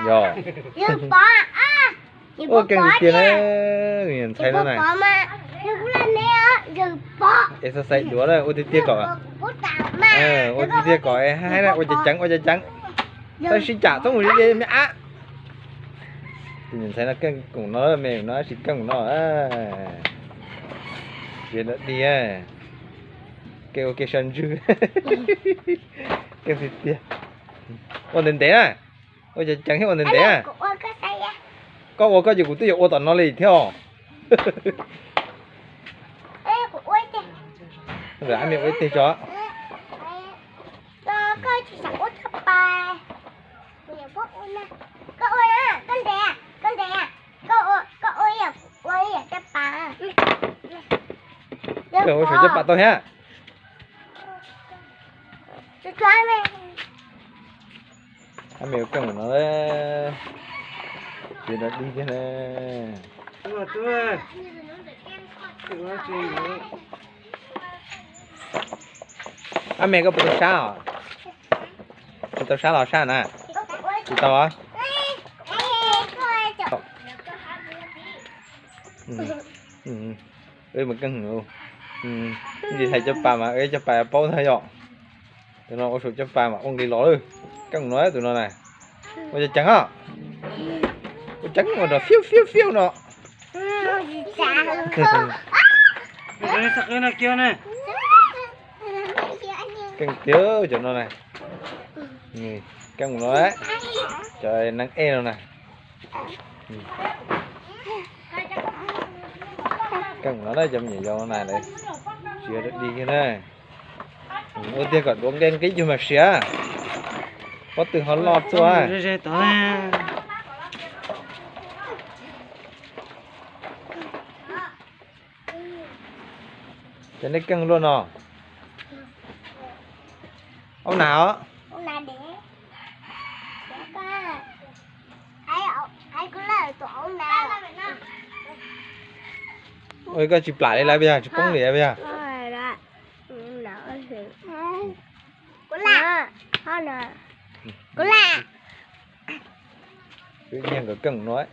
Yog. Ua keej tiag na, ntxhais no na. Exercise duav na, ua tiag tiag kom, ua tiag tiag kom haib na, ua ceev ceev, ua ceev ceev. Tau sib cam txhob mus li me ab. Tus niam ntxhais no keej koom no, me no tsis keej no. Tsis dag dig, keej ua keej sab ntswg. Keej tiag tiag. Ua ntev ntev na. Ua ceev ceev thiab ua ntev ntev na. Koj ua koj ces kuv twb yuav ua tom no li thiab os. Ab me ua ib teg tso. Koj ua saum caj pas tau thiab. Ab me ua keej no, tsis dag dig thiab na. Ab me koj puas tau sab os? Tsis tau sab los sab na. Tsis tau. Wb mus keej, ntsis hais caj pas mas caj pas paub ntag yom. Tus no ua saum caj pas mas ua nqis los lawm. Keej no tus no na. Ua ceev os. Ua ceev ua nrov fiu fiu fiu no. Keej tiag cov no na. Keej no, cov neeg ej no na. Keej no na, cov me nyuam yaus no na, tsis dag dig na. Ua tiag kom duav nqe nqib cuag mas siav. Pob tw ho loj txua. Ces nej keej luaj no. Aub nas os. Ua koj tsis plam li lawm puas yog, tsis poob li puas yog? Wb nyiag nkawd keej no.